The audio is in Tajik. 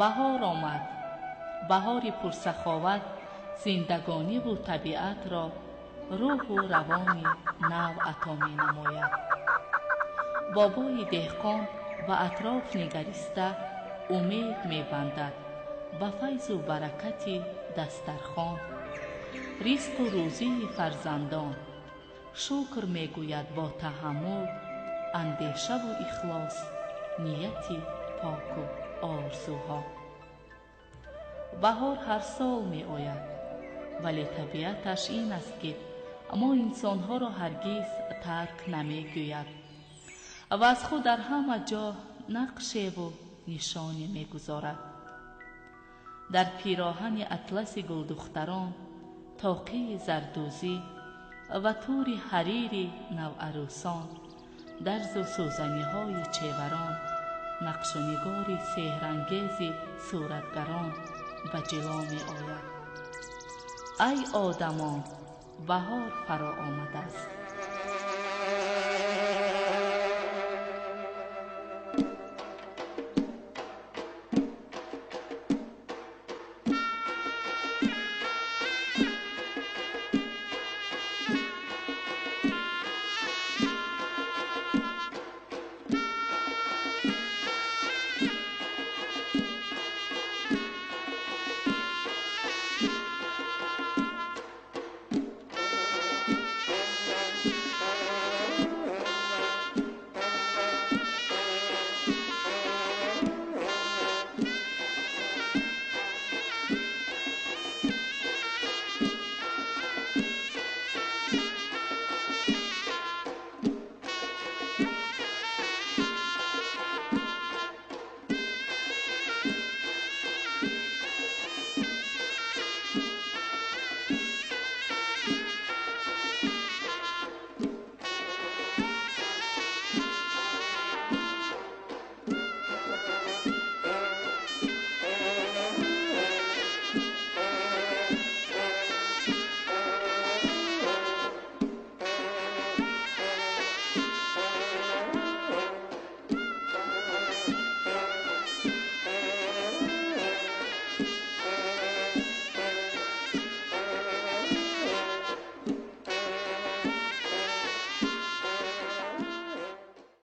Баҳор омад. Баҳори пурсаховат зиндагониву табиатро рӯҳу равони нав ато менамояд. Бобои деҳқон ба атроф нигариста умед мебандад ба файзу баракати дастархон, ризқу рӯзии фарзандон. Шукр мегӯяд бо таҳаммул, андешаву ихлос, нияти поку орзуҳо. Баҳор ҳар сол меояд, вале табиаташ ин аст, ки мо инсонҳоро ҳаргиз тарк намегӯяд ва аз худ дар ҳама ҷо нақшеву нишоне мегузорад. Дар пироҳани атласи гулдухтарон, тоқии зардӯзӣ ва тури ҳарири наварӯсон, дарзу сӯзаниҳои чеварон, нақшу нигори сеҳрангези суратгарон ба ҷило меояд. Ай одамон, баҳор фаро омадааст.